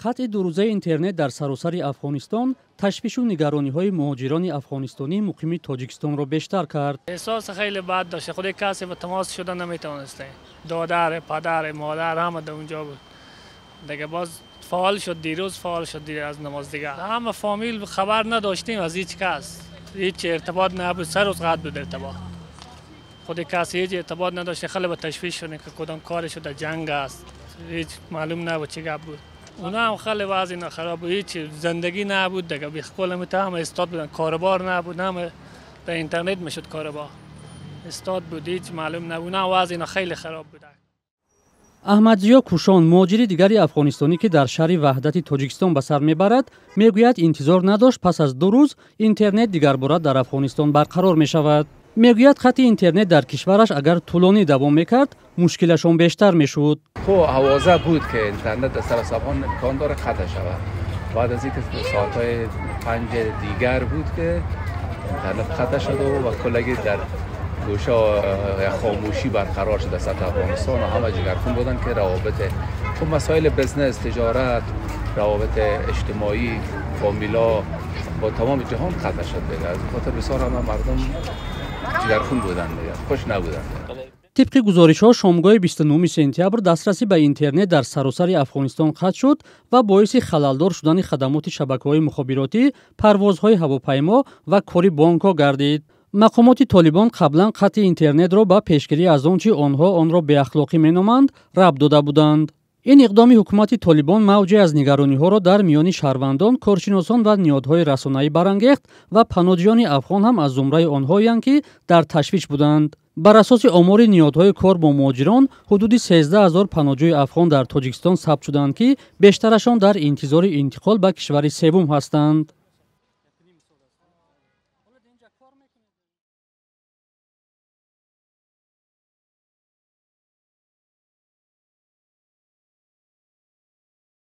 Қатъи дурӯзаи интернет дар саросари Афғонистон ташвишу нигарониҳои муҳоҷирони афғонистонӣ муқими Тоҷикистонро бештар кард. Эҳсос хеле бад дошт. Худи касе ба тамос шуда наметавонистем. Додар, падар, модар ҳама дар онҷо буд. Дига боз фаъол шуд, дирӯз фаъол шуд аз намоз дига. Ҳама фамил хабар надоштем аз ҳеҷ кас. Ҳеҷ иртибот набуд, 3 рӯз қатъ буд иртибот. Худи касе ҳеҷ иртибот надошт, хеле ба ташвиш шудем, ки кадом кори шуда, ҷанг аст. Ҳеҷ маълум набуд чӣ гап буд. اونا هم خیلی وضع اینا خراب بود، هیچ زندگی نبود دیگه. بی قول هم استاد بودن، کاروبار نبود، هم در اینترنت میشد کاروبار. استاد بود، هیچ معلوم نبود. نه، وضع اینا خیلی خراب بود. Аҳмадзиё Кушон, муҳоҷири дигари афғонистонӣ, ки дар шаҳри Ваҳдати Тоҷикистон ба сар мебарад, мегӯяд, интизор надошт, пас аз 2 рӯз интернет дигарбора дар Афғонистон барқарор мешавад. Мегӯяд, хати интернет дар кишвараш агар тӯлонӣ давом мекард, мушкилашон бештар мешуд. خب آوازه بود که اینترنت در سراسر افغان امکان داره قطع شود. بعد از اینکه ساعت‌های 5 دیگر بود که اینترنت قطع شد و کلگی در گوشه خاموشی برقرار شد در سطح افغانستان و همه جگرخون بودن که روابط، چون مسائل business، تجارت، روابط اجتماعی، فامیلا با تمام جهان قطع شد دیگه. از خاطر بسیار همه مردم جگرخون بودن دیگه، خوش نبودن. Тибқи гузоришҳо, шомгоҳи 29 сентябр дастрасӣ ба интернет дар саросари Афғонистон қатъ шуд ва боиси халалдор шудани хадамоти шабакаҳои мухобиротӣ, парвозҳои ҳавопаймо ва кори бонкҳо гардид. Мақомоти Толибон қаблан қатъи интернетро ба пешгирӣ аз он, чи онҳо онро беахлоқӣ меноманд, рабт дода буданд. Ин иқдоми ҳукумати Толибон мавҷе аз нигарониҳоро дар миёни шаҳрвандон, коршиносон ва ниҳодҳои расонаӣ барангехт ва паноҳҷӯёни афғон ҳам аз зумраи онҳоянд, ки дар ташвиш буданд. Бар асоси омори ниҳодҳои кор бо муҳоҷирон, ҳудуди 13 ҳазор паноҳҷӯи афғон дар Тоҷикистон сабт шуданд, ки бештарашон дар интизори интиқол ба кишвари севум ҳастанд.